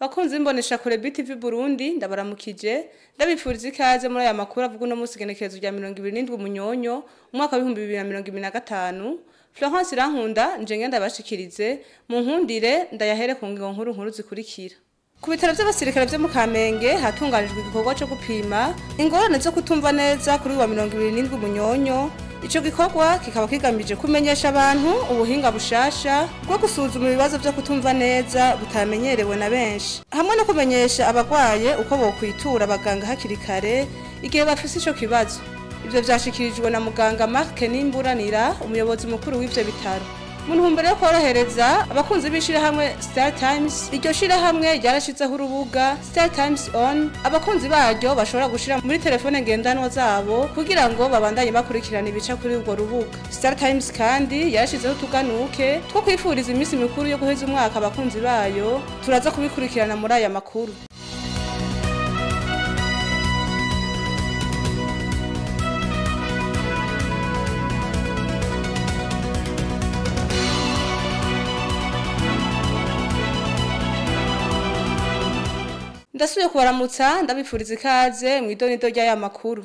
Bakunzi b'imboneshakure BTV Burundi, ndabaramukije, ndabifuriza ikaze muri aya makuru avuga uno munsi igenekerezo rya 27 Munyonyo umwaka wa 2025. Florence Irankunda nje ngenda ndabashikirize. Mu nkundire ndayahere ku ngingo nkuru nkuru zikurikira. Ku bitaro vy'abasirikare vyo mu Kamenge hatunganijwe igikorwa co gupima ingorane zo kutumva neza kuri wa 27 Munyonyo. Ico gikorwa kikaba kigamije kumenyesha abantu ubuhinga bushasha bwo gusuzuma ibibazo vyo kutumva neza butamenyerewe na benshi, hamwe no kumenyesha abagwaye uko bokwitura abaganga hakiri kare igihe bafise ico kibazo. Ivyo vyashikirijwe na muganga Mark Nimburanira, umuyobozi mukuru w'ivyo bitaro. Mu ntumbero yo korohereza abakunzi b'ishirahamwe Star Times, iryo shirahamwe ryarashizeho urubuga Star Times On abakunzi baryo bashobora gushira muri telefone ngendanwa zabo kugira ngo babandanye bakurikirana ibica kuri urwo rubuga. Star Times kandi yarashizeho utuganuke two kwifuriza iminsi mikuru yo guheza umwaka abakunzi bayo. Turaza kubikurikirana muri aya makuru. Ndasubiye kubaramutsa, ndabifuriza ikaze mu idonido ry'aya makuru.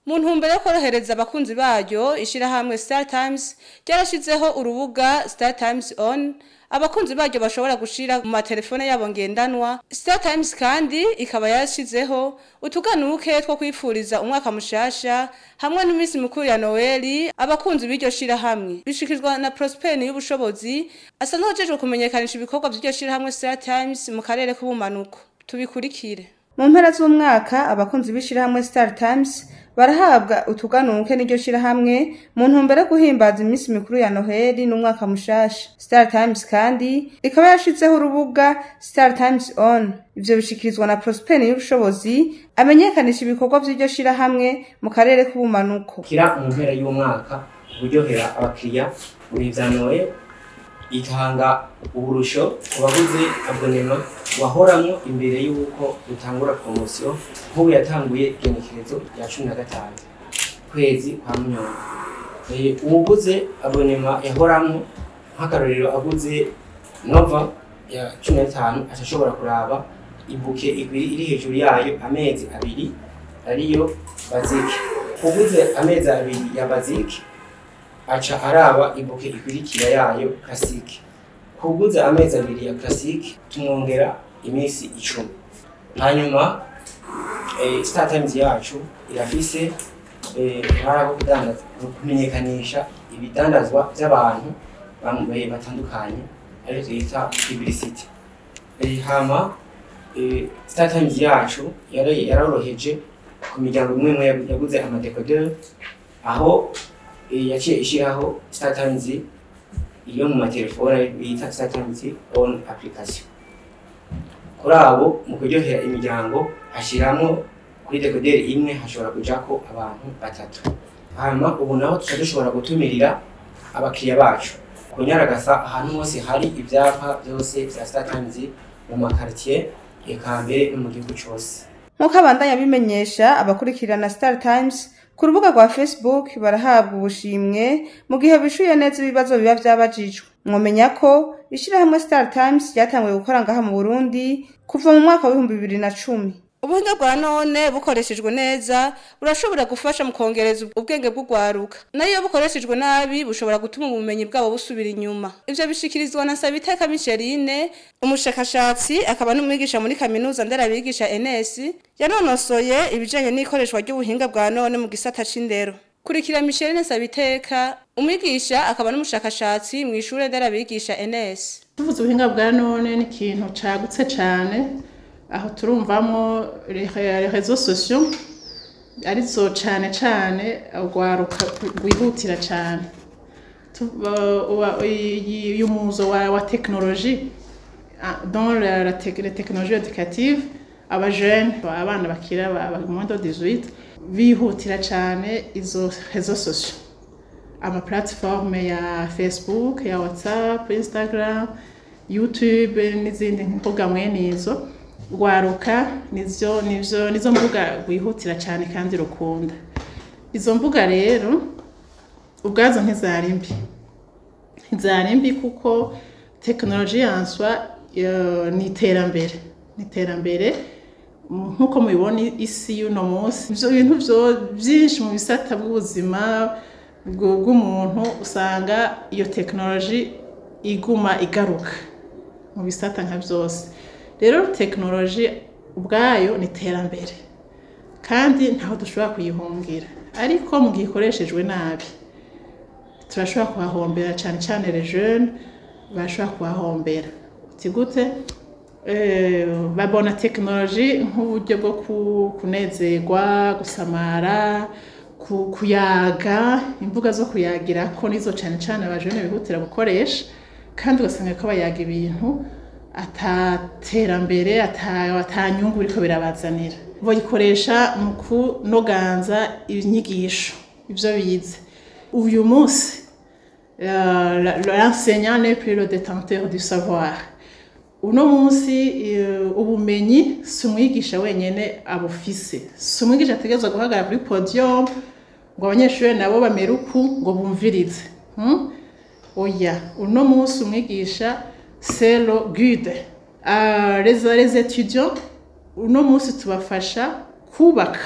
Mu ntumbero yo korohereza abakunzi baryo, ishirahamwe Star Times ryarashizeho urubuga Star Times On abakunzi baryo bashobora gushira mu matelefone yabo ngendanwa. Star Times kandi ikaba yarashizeho utuganuke two kwifuriza umwaka mushasha hamwe n'iminsi mikuru ya Noeli abakunzi b'iryo shirahamwe. Bishikizwa na Prosper y'ubushobozi asanzwe ajejwe kumenyekanisha ibikorwa by'iryo shirahamwe Star Times mu karere k'ubumanuko. Tubikurikire. Mu mpera z'umwaka abakunzi b'ishirahamwe Star Times barahabwa utuganuke n'iryo shirahamwe mu ntumbero yo guhimbaza iminsi mikuru ya Noheli n'umwaka mushasha. Star Times kandi ikaba yashizeho urubuga Star Times On. Ivyo bishikirizwa na Prosper y'ubushobozi amenyekanisha ibikorwa vy'iryo shirahamwe mu karere k'ubumanuko. Kira mu mpera y'umwaka buryohera abakiriya mu bihe vya Noel, itanga uburusho ku baguze abonema wahoramwo imbere y'uko utangura promosiyo, nk'ubu yatanguye igenekerezo rya 15 kwezi kwa Munyonyo. Uwuguze abonema yahoramwo, nk'akarorero aguze Nova ya 15, aca ashobora kuraba ibuke iri hejuru yayo amezi abiri ariyo basic. Uguze amezi abiri ya basic aca araba ibuke ikurikira yayo classic. Kuguza amezi abiri ya classic tumwongera iminsi 10. Hanyuma Star Times yacu irafise uruhara rwo kudandaza, kumenyekanisha ibidandazwa by'abantu batandukanye, ariyo twita publicity. Hama Star Times yacu yaroroheje ku miryango imwe imwe yaguze amadekoderi, aho yaciye ishiraho Star Times iyo mu matelefone bita Star Times On application. Kuri abo mu kuryohera imiryango hashiramwo kuri dekoderi imwe hashobora kujako abantu batatu. Hanyuma ubu naho tuca dushobora gutumirira abakiriya bacu kunyaragasa ahantu hose hari ivyapa vyose vya Star Times mu makartier eka mbere no mu gihugu cose. Nk'uko abandanya bimenyesha, abakurikirana Star Times ku rubuga rwa Facebook barahabwa ubushimwe mu gihe bishuye neza ibibazo biba vyabajijwe. Mwomenya ko ishirahamwe Star Times ryatanguye gukora ngaha mu Burundi kuva mu mwaka wa 2010. Ubuhinga bwa none bukoreshejwe neza burashobora gufasha mu kongereza ubwenge bw'ugwaruka, nayo iyo bukoreshejwe nabi bushobora gutuma ubumenyi bwabo busubira inyuma. Ivyo bishikirizwa na Sabiteka Micheline, umushakashatsi akaba n'umwigisha muri kaminuza nderabigisha NS, yanonosoye ibijanye n'ikoreshwa ry'ubuhinga bwa none mu gisata c'indero. Kurikira Micheline Sabiteka, umwigisha akaba n'umushakashatsi mu ishure nderabigisha NS. Tuvuze ubuhinga bwa none ni ikintu cagutse cane, aho turumvamo les réseaux sociaux arizo cane cane urwaruka rwihutira cane. Uyu muzo wa technologie, dans la technologie éducative, aba jeunes, abana bakira ba moins de 18 bihutira cane izo réseaux sociaux, ama plateforme ya Facebook, ya WhatsApp, Instagram, YouTube n'izindi mbuga mwene izo. Rwaruka nizo nizo nizo mbuga rwihutira cyane kandi rukunda. Izo mbuga rero ubwazo ntizari mbi, ntizari mbi kuko tekinoloji yanswa ni iterambere. Ni iterambere nk'uko mubibona isi y'uno munsi, ivyo bintu vyinshi mu bisata bw'ubuzima bw'umuntu, usanga iyo tekinoloji iguma igaruka mu bisata nka vyose. Rero tekinoloji ubwayo ni iterambere kandi ntaho dushobora kuyihungira, ariko mu gihe ikoreshejwe nabi turashobora kuhahombera, cane cane les jeunes bashobora kuhahombera. Uti gute? Babona tekinoloji nk'uburyo bwo kunezerwa, gusamara, kuyaga, imbuga zo kuyagirako nizo cane cane abajene bihutira gukoresha, kandi ugasanga ko bayaga ibintu ataterambere, atanyungu biriko birabazanira. Bayikoresha mu kunoganza inyigisho, ivyo bize. Uyu munsi l'enseignant n'est plus le détenteur du savoir. Uno munsi ubumenyi si umwigisha wenyene abufise, si umwigisha ategerezwa guhagarara kuri podium ngo abanyeshuri nabo bamere uku ngo bumvirize. Oya, uno munsi umwigisha c'est le guide. Les étudiants uno munsi tubafasha kubaka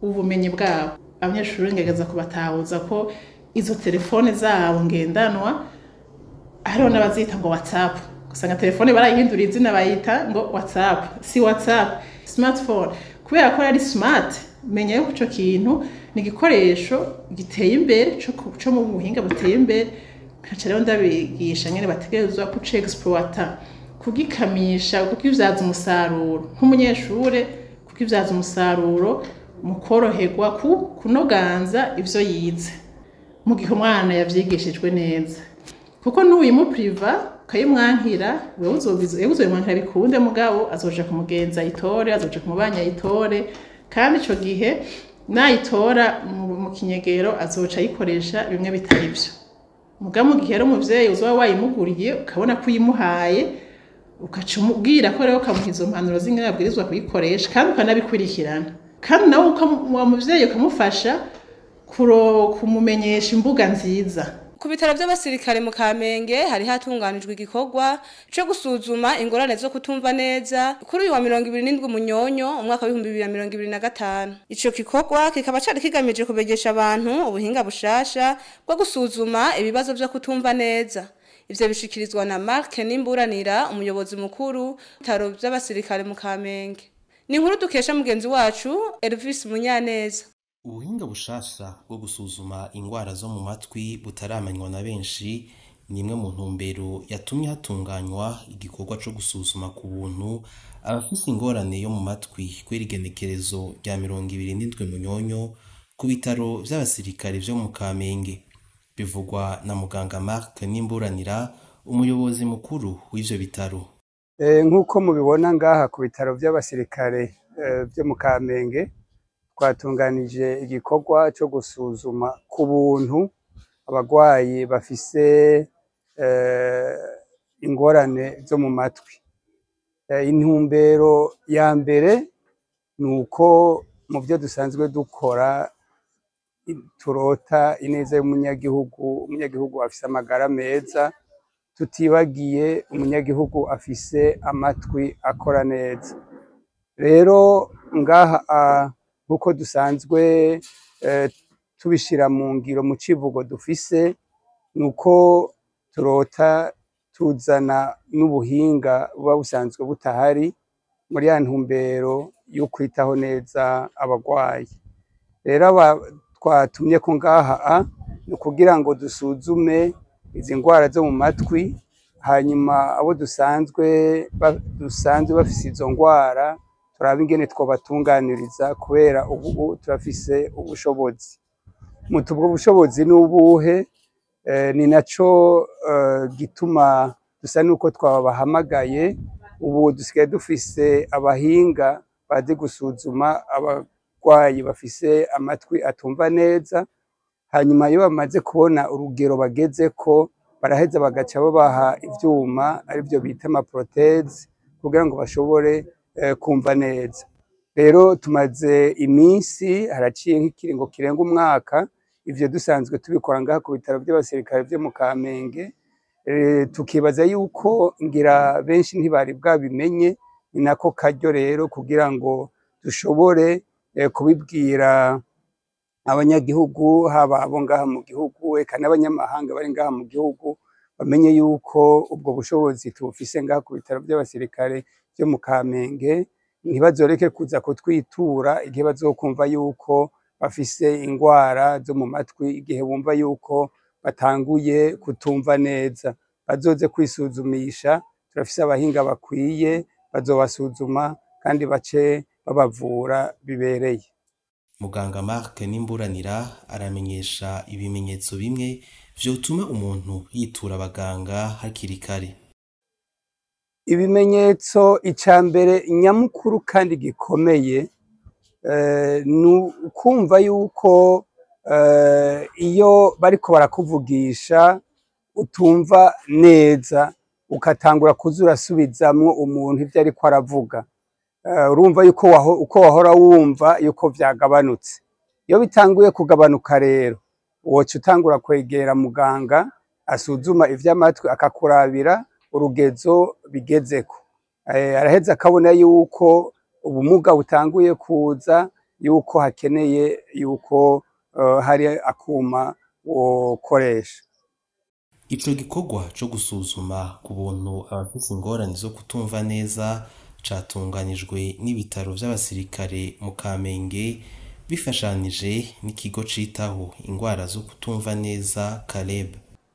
ubumenyi bwabo. Abanyeshuri ngerageza kubatahuza ko izo telefone zabo ngendanwa, hariho n'abazita ngo WhatsApp, usanga telefone barayihindura izina bayita ngo WhatsApp. Si WhatsApp, smartphone, kubera ko ari smart. Menya yuko ico kintu ni igikoresho giteye imbere co mu buhinga buteye imbere. Nkaca rero ndabigisha ngene bategerezwa kuca exploiter, kugikamisha, kukibyaza umusaruro nk'umunyeshure, kukibyaza umusaruro mu koroherwa ku kunoganza ivyo yize, mu gihe umwana yavyigishijwe neza. Kuko n'uyimupriva ukayimwankira, wewe uzobimwankira bikunde, mugabo azoja kumugenza ayitore, azoja kumubanya ayitore, kandi ico gihe nayitora mu kinyegero azoca ayikoresha bimwe bitari vyo. Mugabo mu gihe ari umuvyeyi uzoba wayimuguriye, ukabona ko uyimuhaye, ugaca umubwira ko rero ukamuha izo mpanuro z'ingene abwirizwa kuyikoresha, kandi ukanabikurikirana, kandi nawe wa muvyeyi ukamufasha kumumenyesha imbuga nziza. Ku bitaro by'abasirikare mu Kamenge hari hatunganijwe igikorwa cyo gusuzuma ingorane zo kutumva neza kuri uyu wa 27 Munyonyo umwaka wa 2025. Ico gikorwa kikaba cari kigamije kubegesha abantu ubuhinga bushasha bwo gusuzuma ibibazo vyo kutumva neza. Ivyo bishikirizwa na Mark Nimburanira, umuyobozi mukuru bitaro by'abasirikare mu Kamenge. Ni inkuru dukesha mugenzi wacu Elvis Munyaneza. Ubuhinga bushasha bwo gusuzuma ingwara zo mu matwi butaramanywa na benshi ni imwe mu ntumbero yatumye hatunganywa igikorwa co gusuzuma ku buntu abafise ingorane yo mu matwi kw'iri genekerezo rya 27 Munyonyo ku bitaro vy'abasirikare vyo mu Kamenge. Bivugwa na muganga Mark Nimburanira, umuyobozi mukuru w'ivyo bitaro. Nk'uko mubibona ngaha ku bitaro vy'abasirikare vyo mu Kamenge, twatunganije igikorwa cyo gusuzuma ku buntu abagwayi bafise ingorane zo mu matwi. Intumbero ya mbere ni uko mu byo dusanzwe dukora turota ineza y'umunyagihugu, umunyagihugu afise amagara meza, tutibagiye umunyagihugu afise amatwi akora neza. Rero ngaha nkuko dusanzwe tubishira mu ngiro mu civugo dufise, nuko turota tuzana n'ubuhinga buba busanzwe butahari muri ya ntumbero yo kwitaho neza abagwayi. Rero aba twatumye ko ngaha ni ukugira ngo dusuzume izi ngwara zo mu matwi, hanyuma abo dusanzwe bafise izo ngwara turabe ingene twobatunganiriza, kubera ubu turafise ubushobozi. Muti ubwo bushobozi n'ubuhe? Ni naco gituma dusa nuko twabahamagaye. Ubu dusigaye dufise abahinga bazi gusuzuma abagwayi bafise amatwi atumva neza, hanyuma iyo bamaze kubona urugero bagezeko baraheza bagaca babaha ivyuma arivyo bita ama prothèse kugira ngo bashobore kumva neza. Rero tumaze iminsi, haraciye nk'ikiringo kirenga umwaka, ivyo dusanzwe tubikora ngaha ku bitaro by'abasirikare vyo mu Kamenge. Tukibaza yuko ngira benshi ntibari bwabimenye, Ni nako karyo rero kugira ngo dushobore kubibwira abanyagihugu, haba abo ngaha mu gihugu eka n'abanyamahanga bari ngaha mu gihugu, bamenye yuko ubwo bushobozi tubufise ngaha ku bitaro vy'abasirikare vyo mu Kamenge. Ntibazoreke kuza kutwitura igihe bazokumva yuko bafise ingwara zo mu matwi, igihe bumva yuko batanguye kutumva neza, bazoze kwisuzumisha. Turafise abahinga bakwiye, bazobasuzuma kandi bace babavura bibereye. Muganga Mark Nimburanira aramenyesha ibimenyetso bimwe vyotuma umuntu yitura abaganga hakiri kare. Ibimenyetso, ica mbere nyamukuru kandi gikomeye, ni ukumva yuko iyo bariko barakuvugisha utumva neza, ukatangura kuza urasubizamwo umuntu ivyo ariko aravuga. Urumva yuko uko wahora wumva yuko vyagabanutse. Iyo bitanguye kugabanuka rero, woca utangura kwegera muganga asuzuma ivy'amatwi, akakurabira urugezo bigezeko. Araheza akabona yuko ubumuga butanguye kuza, yuko hakeneye yuko hari akuma wokoresha. Ico gikorwa co gusuzuma ku buntu abafise ingorane zo kutumva neza catunganijwe n'ibitaro vy'abasirikare mu Kamenge bifashanije n'ikigo citaho ingwara zo kutumva neza Caleb.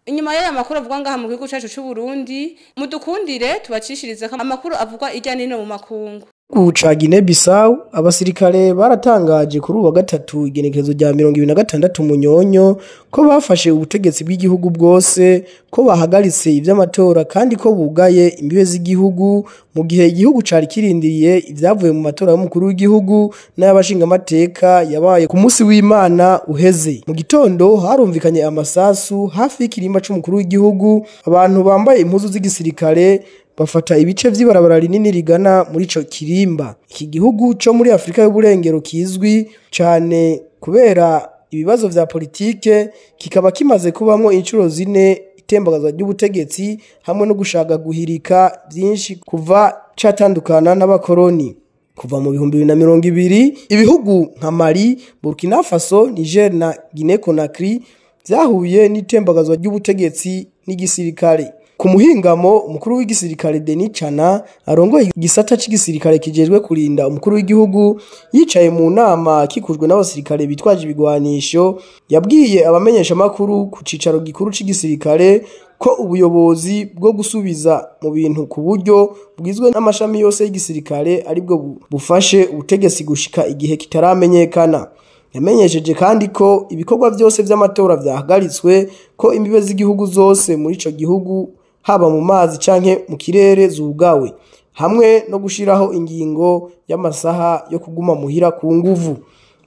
Inyuma y'aya makuru avugwa ngaha mu gihugu cacu c'u Burundi, mudukundire tubacishirize amakuru avugwa irya nino mu makungu. Ca Guinea Bissau, abasirikare baratangaje kuri uwa gatatu igenekerezo rya 26 Munyonyo ko bafashe ubutegetsi bw'igihugu bwose, ko bahagaritse ivy'amatora kandi ko bugaye imbibe z'igihugu, mu gihe igihugu cari kirindiriye ivyavuye mu matora y'umukuru w'igihugu n'ay'abashingamateka yabaye ku munsi w'Imana uheze. Mu gitondo harumvikanye amasasu hafi y'ikirimba c'umukuru w'igihugu, abantu bambaye impuzu z'igisirikare bafata ibice vy'ibarabara rinini rigana muri ico kirimba. Iki gihugu co muri Afrika y'Uburengero kizwi cane kubera ibibazo vya politike, kikaba kimaze kubamwo incuro zine itembagazwa ry'ubutegetsi hamwe no gushaka guhirika vyinshi kuva catandukana n'abakoroni. Kuva mu 2020, ibihugu nka Mali, Burkina Faso, Niger na Guinea Conakry vyahuye n'itembagazwa ry'ubutegetsi n'igisirikare. Ku muhingamo, umukuru w'igisirikare Denis Chana arongoye igisata c'igisirikare kijejwe kurinda umukuru w'igihugu, yicaye mu nama akikujwe n'abasirikare bitwaje ibigwanisho, yabwiye abamenyeshamakuru ku cicaro gikuru c'igisirikare ko ubuyobozi bwo gusubiza mu bintu ku buryo bwizwe n'amashami yose y'igisirikare aribwo bufashe ubutegetsi gushika igihe kitaramenyekana. Yamenyesheje kandi ko ibikorwa vyose vy'amatora vyahagaritswe, ko imbibe z'igihugu zose muri ico gihugu haba mu mazi canke mu kirere zugawe, hamwe no gushiraho ingingo y'amasaha yo kuguma muhira ku nguvu.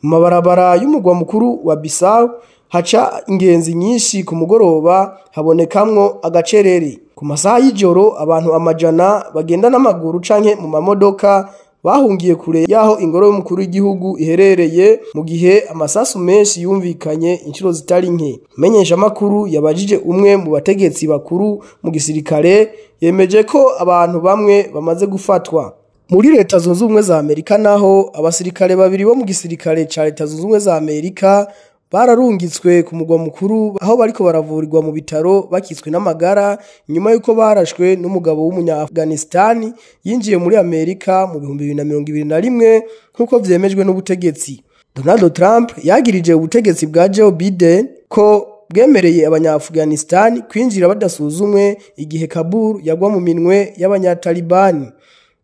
Mu mabarabara y'umugwa mukuru wa Bissau haca ingenzi nyinshi ku mugoroba, habonekamwo agacerere. Ku masaha y'ijoro, abantu amajana bagenda n'amaguru canke mu mamodoka bahungiye kure y'aho ingoro y'umukuru w'igihugu iherereye, mu gihe amasasu menshi yumvikanye inshuro zitari nke. Menyeshamakuru yabajije umwe mu bategetsi bakuru mu gisirikare, yemeje ko abantu bamwe bamaze gufatwa. Muri Leta Zunze Ubumwe za Amerika naho, abasirikare babiri bo mu gisirikare ca Leta Zunze Ubumwe za Amerika bararungitswe ku mugwa mukuru aho bariko baravurirwa mu bitaro bakitswe n'amagara, nyuma yuko barashwe n'umugabo w'umunya Afghanistan yinjiye muri Amerika mu 2021, nk'uko vyemejwe n'ubutegetsi. Donald Trump yagirije ubutegetsi bwa Joe Biden ko bwemereye abanya Afghanistan kwinjira badasuzumwe igihe Kabul yagwa mu minwe y'abanyatalibani.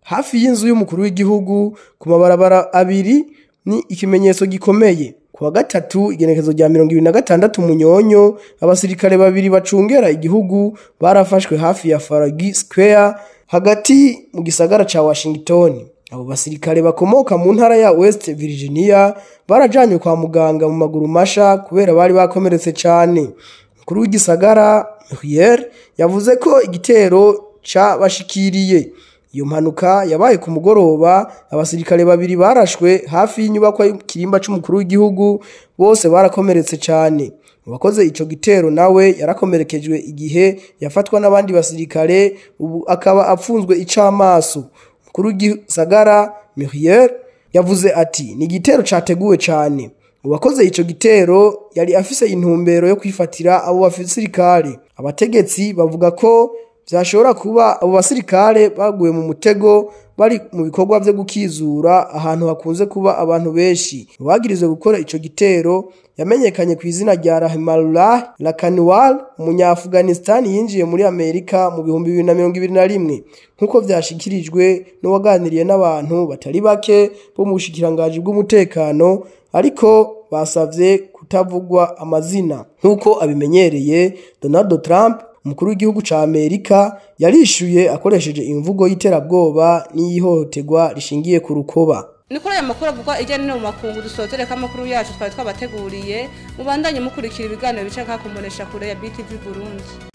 Hafi y'inzu y'umukuru w'igihugu ku mabarabara abiri ni ikimenyetso gikomeye. Kuwa gatatu igenekezo rya 26 Munyonyo, abasirikare babiri bacungera igihugu barafashwe hafi ya Farragut Square hagati mu gisagara ca Washington. Abo basirikare bakomoka mu ntara ya West Virginia barajanywe kwa muganga mu maguru masha kubera bari bakomeretse cane. Umukuru w'igisagara Muriel yavuze ko igitero cabashikiriye. Iyo mpanuka yabaye ku mugoroba, abasirikare babiri barashwe hafi y'inyubakwa y'ikirimba c'umukuru w'igihugu, bose barakomeretse cane. Uwakoze ico gitero nawe yarakomerekejwe igihe yafatwa n'abandi basirikare, ubu akaba apfunzwe icamaso. Mukuru w'igisagara Muriel yavuze ati: "Ni igitero categuwe cane. Uwakoze ico gitero yari afise intumbero yo kwifatira abo basirikare." Abategetsi bavuga ko vyashobora kuba abo basirikare baguye mu mutego bari mu bikorwa vyo gukizura ahantu hakunze kuba abantu benshi. Uwagirizwe gukora ico gitero yamenyekanye ku izina rya Rahimullah Lakanwal, umunyaafghanistan yinjiye muri Amerika mu 2021, nk'uko vyashikirijwe n'uwaganiriye n'abantu batari bake bo mu bushikiranganji bw'umutekano, ariko basavye kutavugwa amazina. Nk'uko abimenyereye, Donald Trump, umukuru w'igihugu ca Amerika, yarishuye akoresheje imvugo y'iterabwoba n'iyihohoterwa rishingiye ku rukoba. Ni kuri aya makuru avugwa ijya n'ino mu makungu dusozereka amakuru yacu twari twabateguriye. Mubandanye mukurikira ibiganiro bica ku mbonesha kure ya BTV Burundi.